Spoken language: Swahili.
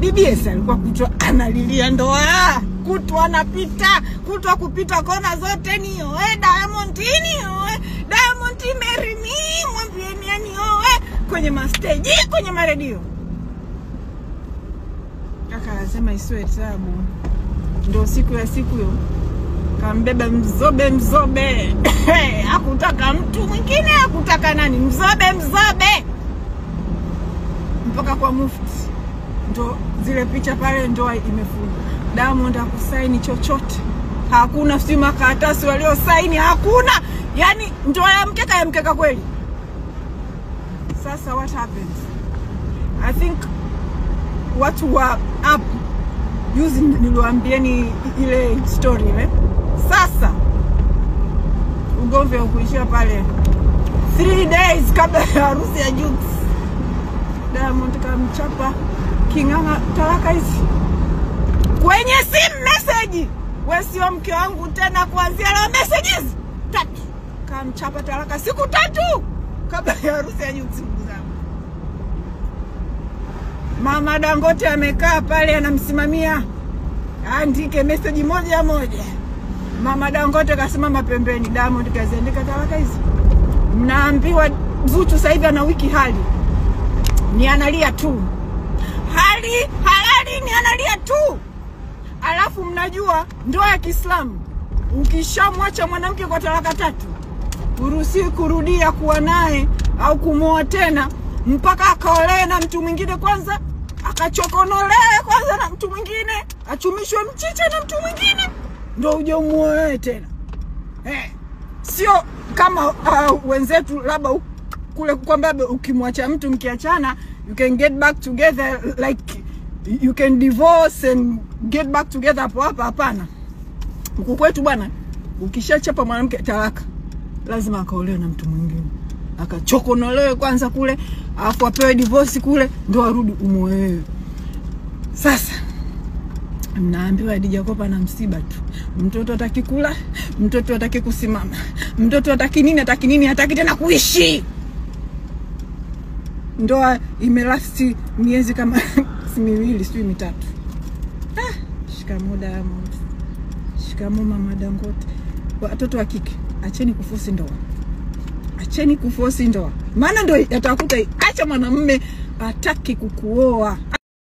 BBS alikuwa kutwa analilia ndoa, kutwa anapita, kutwa kupita kona zote, nioe Diamond, nioe Diamond, marry me, mwambieni anioe, kwenye mastage, kwenye maredio. Kaka anasema isiwe tabu. Ndio siku ya siku hiyo kambeba mzobe mzobe. Hakutaka mtu mwingine, hakutaka nani, mzobe mzobe mpaka kwa mufti. Ndo zile picha pale, ndoa imefungwa. Diamond hakusaini chochote, hakuna si makaratasi waliosaini, hakuna. Yani ndoa ya mkeka, ya mkeka kweli. Sasa what happens? I think watu wa up juzi niliwaambieni ile story ile. Sasa ugomvi ukuishia pale 3 days kabla ya harusi ya Jux, Diamond kamchapa King'ang'a talaka hizi kwenye simu message, wewe sio mke wangu tena kuanzia leo, messages 3. Kamchapa talaka siku 3 kabla ya harusi ya Jux. Mama Dangote amekaa pale anamsimamia andike message moja moja. Mama Dangote kasimama pembeni, Diamond kaziandika talaka hizi. Mnaambiwa Zuchu sasa hivi ana wiki hali ni analia tu, hali halali ni analia tu. Alafu mnajua ndoa ya Kiislamu, ukishamwacha mwanamke kwa talaka 3, uruhusiwi kurudia kuwa naye au kumoa tena mpaka akaolewe na mtu mwingine kwanza, akachokonolewe kwanza na mtu mwingine, achumishwe mchicha na mtu mwingine, ndio uje umuoe tena. Sio kama wenzetu labda kule kwamba ukimwacha mtu mkiachana you can get back together, like you can divorce and get back together hapo hapa. Hapana, huku kwetu bwana, ukishachapa mwanamke talaka lazima akaolewe na mtu mwingine, akachokonolewe kwanza kule, alafu apewe divorce kule, ndio arudi umuoe. Sasa mnaambiwa Khadija Kopa na msiba tu, mtoto hataki kula, mtoto hataki kusimama, mtoto hataki nini, hataki nini, hataki tena kuishi. Ndoa imelasti miezi kama miwili sijui mitatu. Shikamoo Diamond, shikamoo Mama Dangote. Watoto wa kike, acheni kuforce ndoa, acheni kuforce ndoa, maana ndio yatakuta. Acha mwanamume hataki kukuoa.